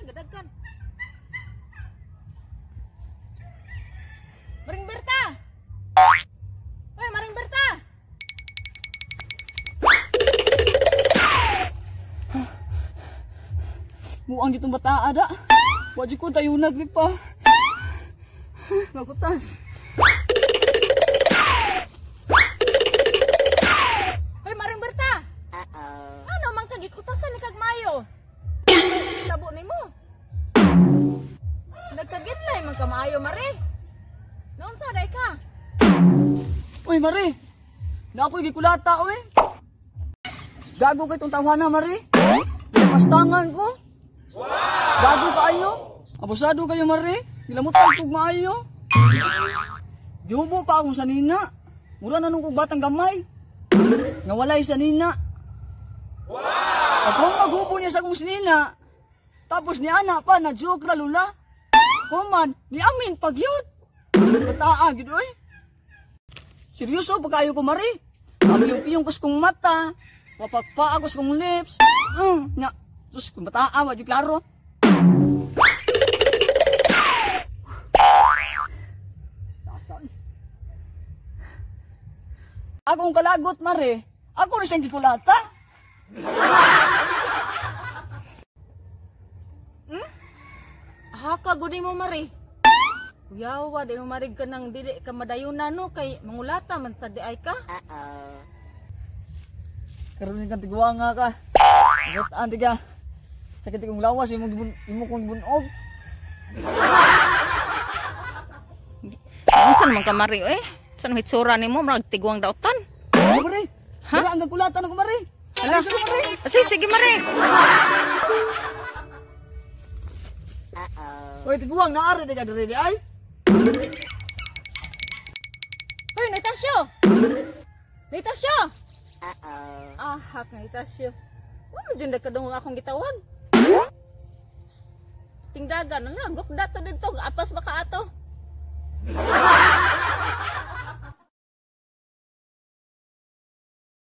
Gadagkan. Maring Berta. Oy, Maring Berta. Muang ditong bataa da. Wa jud ko tayunag ni pa. Nakutas. Hoy, Maring Berta. Ano man ka gikutasan ni kag maayo? Tabo nimo. Nagkagidlay man ka maayo, Mare. Noon sa day ka? Uy, Mare. Na ako'y gikulata, uy. Gago kay tong tawhana, Mare. Pinapastangan ko. Gago kaayo. Abusado kayo, Mare. Gilamutan kog maayo. Gihubo pa akong sanina. Mura na nung kog batang gamay. Nga walay sanina. Wow! Ako maghubo niya sa akong sanina. Tapos ni ana pa na joke ra lula. Kuman, ni amin pagyut. Bataa gid oy. Seryoso pa kayo ko, Mare. Piyong-piyong kus kong mata. Wapakpa ako sa kong lips. Nya, sus, kung bataa, wa jud klaro. Akong kalagot, Mare. Ako na siyang gikulata. Haka gud mo, Mare. Kuyawa, di mo marig ka nang dili ka madayunan no kay mangulata man sa di ay ka. Karon kang tiguanga ka. Sakitaan tiga. Sakit kong lawas imo imo kong gibunog. Unsa naman ka, Mare, eh? Sa nang hitsura nimo murag tiguang dautan? Ano, Mare? Ha? Mare, ang gakulatan ako, Mare. Ano siya, Mare? Sige, sige, Mare. Oy, tiguang naari di ka diri di ay. Hoy, Natasyo. Natasyo. Ahak, Natasyo. Wa man jud nagkadungog akong gitawag. Tingdagan na lang, gukda to didto, apas baka ato.